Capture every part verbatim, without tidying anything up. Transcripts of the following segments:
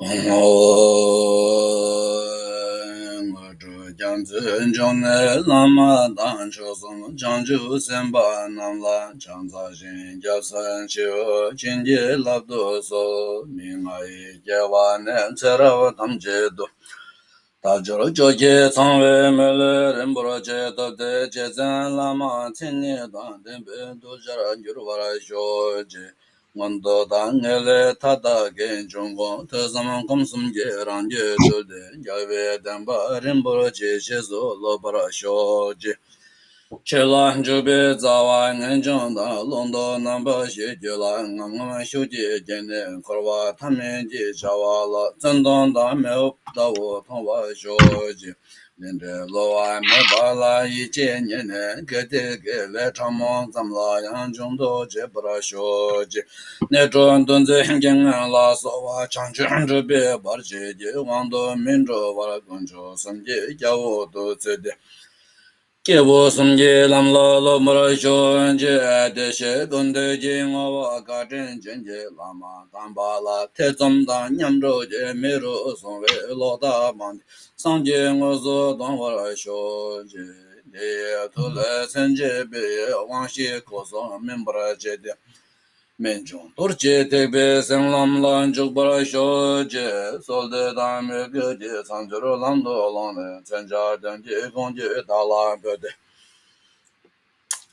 དངོས་གྲུབ་རྒྱ་མཚོའི་འབྱུང་གནས་བླ་མ་དང་མཆོག་གསུམ་བྱང་ཆུབ་སེམས་དཔའ་རྣམས་ལ་ཕྱག་འཚལ་ཞིང་སྐྱབས་སུ་མཆིའོ། བྱིན་གྱིས་བརླབ་ཏུ་གསོལ། མི་མངའ་བའི་རྒྱལ་བ་ནས། ཚེ་རབས་ཐམས་ཅད་དུ། དལ་འབྱོར་བཅོ་བརྒྱད་ཚང་བའི་མི་ལུས་རིན་པོ་ཆེ་ཐོབ་སྟེ། རྗེ་བཙུན་བླ་མ་མཚན་ཉིད་དང་ལྡན་པའི་གདུལ་བྱར་འགྱུར་བར་ཤོག་ཅིག། མངོན་མཐོ་དང་ངེས་ལེགས་མཐའ་དག་གི་འབྱུང་ཁུངས། ཐོས་བསམ་སྒོམ་གསུམ་གྱི་རང་རྒྱུད་བཏུལ་ཏེ། རྒྱལ་བའི་བསྟན་པ་རིན་པོ་ཆེ་རྗེས་སུ་སློབ་པར་ཤོག་ཅིག། ཆོས་ལ་འཇུག་པའི་རྩ་བ་ངེས་འབྱུང་དང་། བླང་དོར་རྣམ་པ་བཞིའི་རྒྱུད་ལ་ངམ་ངམ་ཤུགས་ཀྱིས་སྐྱེས་ནས། འཁོར་བ་མཐའ་མེད་ཀྱི་བྱ་བ་ལ། བཙན་དོང་དང་མེ་འོབས་ལྟ་བུ་མཐོང་བར་ཤོག་ཅིག། ལས་འབྲས་བསླུ་བ་མེད་པ་ལ་ཡིད་ཆེས་རྙེད་ནས། དགེ་སྡིག་གི་ལས་ཕྲ་མོ་ཙམ་ལ་ཡང་འཇུག་ལྡོག་བྱེད་པར་ཤོག་ཅིག། ནད་དྲུག་འདུ་འཛི་རྐྱེན་ངན་ལ་སོགས་པ་བྱང་ཆུབ་འགྲུབ་པའི་བར་ཆད་ཀྱི་དབང་དུ་མི་འགྲོ་བར། དཀོན་མཆོག་གསུམ་གྱི་སྐྱབས་འོག་ཏུ་ཚུད་དེ། སྐྱེས་བུ་གསུམ་གྱི་ལམ་ལ་སློབ་པར་ཤོག་ཅིག། བདེ་གཤེགས་ཀུན་འདུས་ཀྱི་ངོ་བོ་བཀའ་དྲིན་ཅན་གྱི་བླ་མ་དམ་པ་ལ། ཐེ་ཚོམ་དང་མཉམ་འགྲོགས་ཀྱི་མི་རུ་སོང་བའི་ལོག་ལྟ་སྤངས་ཏེ། སངས་རྒྱས་དངོས་སུ་མཐོང་བར་ཤོག་ཅིག། དེའི་མཐུ་ལས་མཚོན་བྱེད་པའི་དབང་བཞི་སྐུ་གསུམ་སྨིན་པར་བྱས་ཏེ། རྨད་བྱུང་རྡོ་རྗེ་ཐེག་པའི་གསེང་ལམ་ལ་འཇུག་པར་ཤོག་ཅིག། གསོལ་འདེབས་དང་མོས་གུས་ཀྱི་མཚམས་སྦྱོར་ལམ་དུ་ལོངས་ནས། མཚོན་བྱ་དོན་གྱི་དགོངས་བརྒྱུད་བདག་ལ་འབོད་དེ།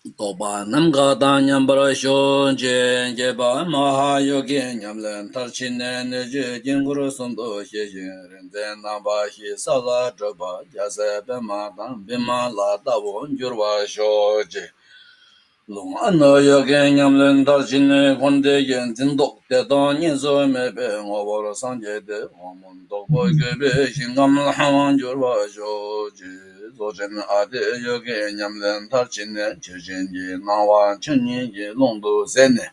རྟོགས་པ་ནམ་མཁའ་དང་མཉམ་པར་ཤོག་ཅིག། རྒྱས་པ་མ་ཧཱ་ཡོ་གའི་ཉམས་ལེན་མཐར་ཕྱིན་ནས། སྣོད་བཅུད་དཀྱིལ་འཁོར་གསུམ་དུ་ཤེས་ཤིང་། རིག་འཛིན་རྣམ་པ་བཞིའི་ས་ལ་བགྲོད་པ། རྒྱལ་སྲས་པདྨ་དང་བི་མ་ལ་ལྟ་བུར་འགྱུར་བར་ཤོག་ཅིག། ལུང་ཨ་ནུ་ཡོ་གའི་ཉམས་ལེན་མཐར་ཕྱིན་ནས། འཁོར་འདས་ཀྱི་འཛིན་རྟོག་བདེ་སྟོང་གཉིས་སུ་མེད་པའི་ངོ་བོར་སངས་རྒྱས་ཏེ། འོག་མིན་སྟུག་པོ་བཀོད་པའི་ཞིང་ཁམས་ལ་འོང་འགྱུར་བར་ཤོག་ཅིག། རྫོགས་ཆེན་ཨ་ཏི་ཡོ་གའི་ཉམས་ལེན་མཐར་ཕྱིན་ནས། ཆོས་ཅན་གྱི་སྣང་བ་ཆོས་ཉིད་ཀྱི་ཀློང་དུ་ཟད་ནས།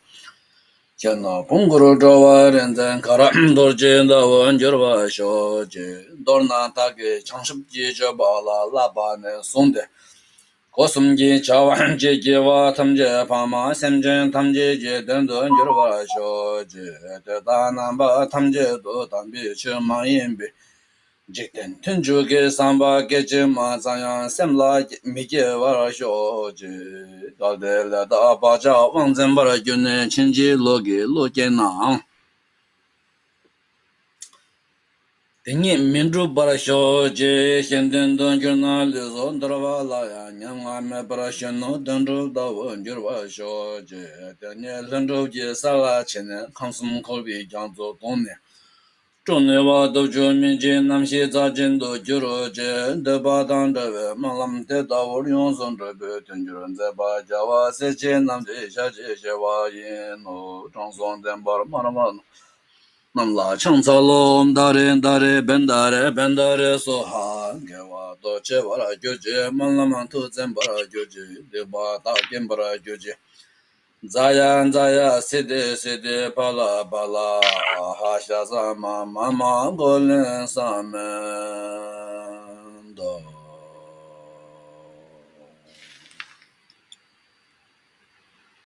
གཞན་ནམ་བུམ་སྐུར་གྲོལ་བ་རིག་འཛིན་དཀར་རོ་རྡོ་རྗེ་ལྟ་བུར་འགྱུར་བར་ཤོག་ཅིག། མདོར་ན་བདག་གིས་བྱང་ཆུབ་ཀྱི་སྤྱོད་པ་ལ་བསླབ་པ་ནས་བཟུང་སྟེ། སྒོ་གསུམ་གྱི་བྱ་བ་བྱེད་ཀྱི་བ་ཐམས་ཅད་ཕ་མ་སེམས་ཅན་ཐམས་ཅད་ཀྱི་དོན་དུ་འགྱུར་བར་ཤོག་ཅིག། དེ་དག་རྣམ་པ་ཐམས་ཅད་དུ་དམ་པའི་ཆོས་མ་ཡིན་པའི་འཇིག་རྟེན་མཐུན་འཇུག་གི་བསམ་པ་སྐད་ཅིག་མ་ཙམ་ཡང་སེམས་ལ་མི་སྐྱེ་བར་ཤོག་ཅིག། གལ་ཏེ་ལས་དང་བག་ཆགས་དབང་འཛིན་པར་གྱུར་ནས་ཕྱིན་ཅི་ལོག་གི་བློ་སྐྱེས་ནའང་། དེ་ཉིད་མི་འགྲུབ་པར་ཤོག་ཅིག། གཞན་དོན་དུ་གྱུར་ན་ལུས་སྲོག་འདོར་བ་ལ་ཡང་ཉམ་ང་མེད་པར་གཞོན་ནུ་དོན་གྲུབ་ལྟ་བུར་འགྱུར་བར་ཤོག་ཅིག། དེ་ཉིད་ལྷུན་གྲུབ་ཀྱི་ས་ལ་ཕྱིན་ནས་ཁམས་གསུམ་འཁོར་བའི་རྒྱ་མཚོ་དོང་ནས་སྤྲུགས་ནུས་པ་སྟོབས་བཅུ་མི་འཇིགས་རྣམ་བཞིའི་རྩལ་ཅན་དུ་གྱུར་ཅིག། འདོད་པ་དང་བྲལ་བའི་སྨོན་ལམ་དེ་ལྟ་བུར་ཡོངས་སུ་འགྲུབ་པའི་མཐུན་འགྱུར་མཛད་པ་རྒྱལ་བ་སྲས་བཅས་རྣམས་ཀྱི་ཞལ་གྱི་བཞེས་པ་ཡིན་ནོ། དྲང་སྲོང་བདེན་པར་སྨྲ་བ་རྣམས་ལ་ཕྱག་འཚལ་ལོ། ད་རེ་ད་རེ་བེན་ད་རེ་བེན་ད་རེ་སྭཱ་ཧཱ། དགེ་བ་ལྡོག་ཕྱེ་བར་གྱུར་ཅིག། སྨོན་ལམ་མཐུ་བཙན་པར་གྱུར་ཅིག། སྡིག་པ་དག་སྐྱེན་པར་གྱུར་ཅིག། ཛ་ཡ་ཛ་ཡ་སིདྡྷི་སིདྡྷི་ཕ་ལ་ཕ་ལ། ཨ་ཧ་ཤ་ས་མ་མ་མ་གོ་ལེན་ས་མེ།